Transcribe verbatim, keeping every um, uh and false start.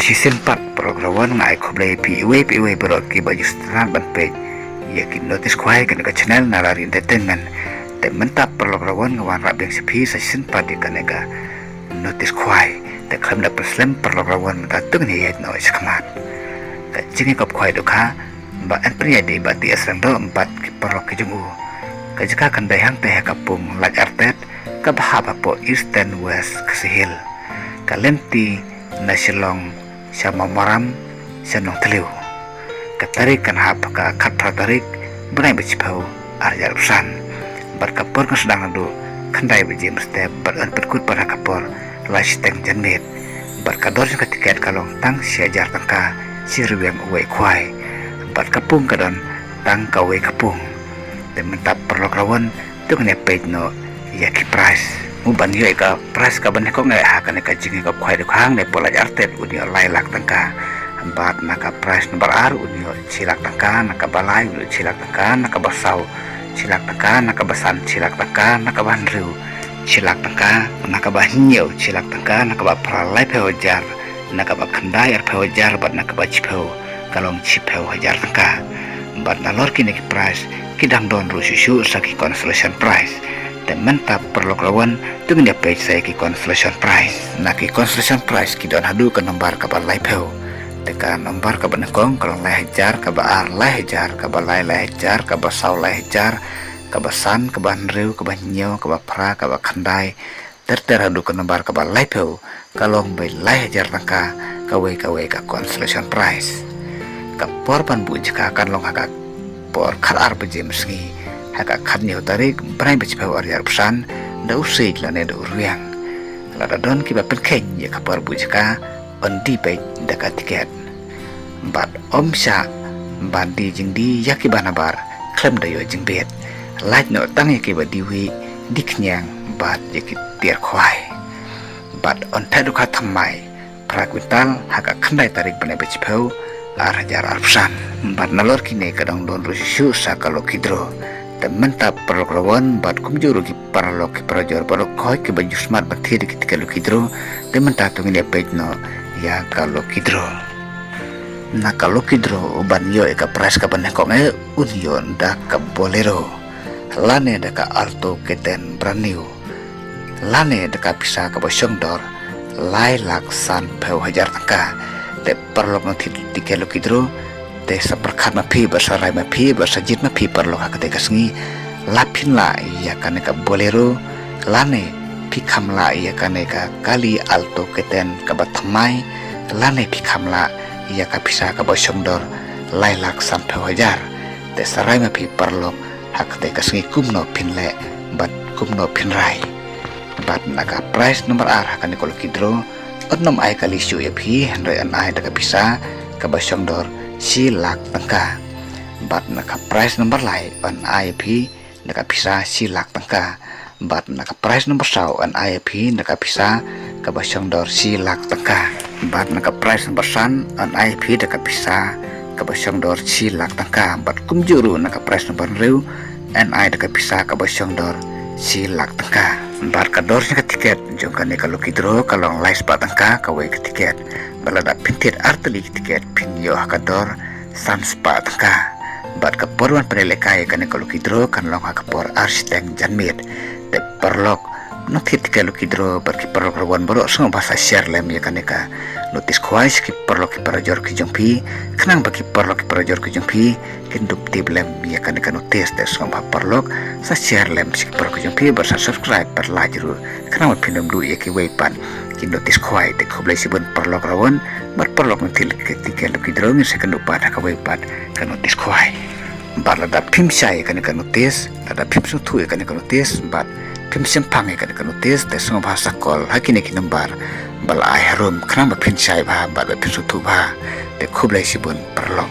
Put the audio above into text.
Shisien pat paralok ruh nga ai khublei ïa phi iwei pa iwei baroh kiba ju sngewtynnat ban peit ïa ki notice khwai kane ka channel Nalari Entertainment. Te mynta paralok ruh nga wanrah biang sha phi sa shisien pat ïa kane ka notice khwai. Te khlem da pynslem paralok ruh mynta to ngin ïaid noh shakhmat. Ka jingïakop khwai dohkha ba yn pynïaid da i Bah T S Lyngdoh bad ki paralok ki jong u. Ka jaka kan dei hangtei ha ka pung Laitartet kaba hap hapoh Eastern West Khasi Hills. Ka lynti na Shillong sha Mawmaram sha Nongthliew. Ka tarik kan hap ha ka khatphra tarik bnai ba shiphew arhajar arphew san. Bad ka por kan sdang naduh khyndai baje mynstep bad yn pynkut pat ha ka por lai shiteng janmiet. Bad ka dor jong ka tiket ka long tang shi hajar tyngka shi rwiang uwei khwai. Bad ka pung ka don tang kawei ka pung. Te mynta paralok ruh to ngin ïa peit noh ïa ki prize. U ban ïoh ïa ka prize kaba nyngkong eh ha kane ka jingïakop khwai dohkha hangne hapoh Laitartet un ïoh lai lak tyngka. Bad na ka prize number ar un ïoh shi lak tyngka, na kaba lai un ïoh shi lak tyngka, na kaba saw shi lak tyngka, na kaba san shi lak tyngka, na kaba hynriew shi lak tyngka, na kaba hynñiew shi lak tyngka, na kaba phra laiphew hajar, na kaba khyndai arphew hajar bad na kaba shiphew ka long shiphew hajar tyngka. Bad nalor kine ki prize ki dang don ruh shuh shuh sa ki consolation prize. Te mynta paralok ruh to ngin ïa peit sa ïa ki consolation prize. Na ki consolation prize ki don haduh ka nombar kaba laiphew. Te ka nombar kaba nyngkong ka long lai hajar, kaba ar lai hajar, kaba lai lai hajar, kaba saw lai hajar, kaba san, kaba hynriew, kaba hynñiew, kaba phra, kaba khyndai, ter ter haduh ka nombar kaba laiphew ka long bai lai hajar tyngka kawei kawei ka consolation prize. Ka por ban buh jaka kan long ha ka por khatar baje mynsngi ha ka khathynñiew tarik bnai ba shiphew arhajar arphew san da u siej lane da u rwiang. Lada don kiba pynkheiñ ïa ka por buh jaka yn die beit da ka tiket. Bad ym shah ban die jingdie ïa kiba nabar khlem da ïoh jingbit. Lait noh tang ïa kiba die wieh, die khñiang bad ïa ki tiar khwai. Bad yn theh dohkha thymmai phra kwintal ha ka khyndai tarik bnai ba shiphew arhajar arphew san. Bad nalor kine ka dang don ruh shuh shuh sa ka lucky draw. Te mynta paralok ruh bad kumjuh ruh ki paralok ki parajor baroh khoit kiba ju smat ban thied ïa ki tiket lucky draw. Te mynta to ngin ïa peit noh ïa ka lucky draw. Na ka lucky draw u ban ïoh ïa ka prize kaba nyngkong eh un ïoh da ka Bolero lane da ka Alto K ten brand new lane da ka pisa kaba shong dor lai lak sanphew hajar tyngka. Te paralok nongthied tiket lucky draw, te sa pyrkhat ma phi bad sa rai ma phi bad sa jied ma phi paralok ha katei ka sngi. La phin lah ïa kane ka Bolero lane phi kham lah ïa kane ka kali Alto K ten kaba thymmai lane phi kham lah ïa ka pisa kaba shong dor lai lak sanphew hajar. Te sa rai ma phi paralok ha katei ka sngi kumno phin leh bad kumno phin rai. Bad na ka prize number ar ha kane ka lucky draw, yn nym ai kali shuh ïa phi hynrei yn ai da ka pisa kaba shong dor shi lak tyngka. Bad na ka prize number lai yn ai ïa phi da ka pisa shi lak tyngka. Bad na ka prize number saw yn ai ïa phi da ka pisa kaba shong dor shi lak tyngka. Bad na ka prize number san yn ai ïa phi da ka pisa kaba shong dor shi lak tyngka. Bad kumjuh ruh na ka prize number hynriew yn ai da ka pisa kaba shong dor shi lak tyngka. Bad ka dor jong ka tiket jong kane ka lucky draw ka long lai spah tyngka kawei ka tiket. Bad lada phin thied ar tylli ki tiket phin ïoh ha ka dor san spah tyngka. Bad ka por ban pynlehkai ïa kane ka lucky draw kan long ha ka por ar shiteng janmiet. Te paralok nongthied tiket lucky draw bad ki paralok ruh baroh sngewbha sa share lem ïa kane ka notice khwai sha ki paralok ki parajor ki jong phi, khnang ba ki paralok ki parajor ki jong phi kin dup tip lem ïa kane ka notice. Te sngewbha paralok sa share lem sha ki paralok ki jong phi bad sa subscribe bad like ruh khnang ba phin ym duh ïa kiwei pat ki notice khwai. Te khublei shibun paralok ruh bad paralok nongthied tiket lucky draw, ngin sa ïakynduh pat ha kawei pat ka notice khwai. Bad lada phim shai ïa kane ka notice, lada phim sngewthuh ïa kane ka notice bad phim shemphang ïa kane ka notice, te sngewbha sa call ha kine ki number ba la ai harum khnang ba phin shai bha bad ba phin sngewthuh bha. Te khublei shibun paralok.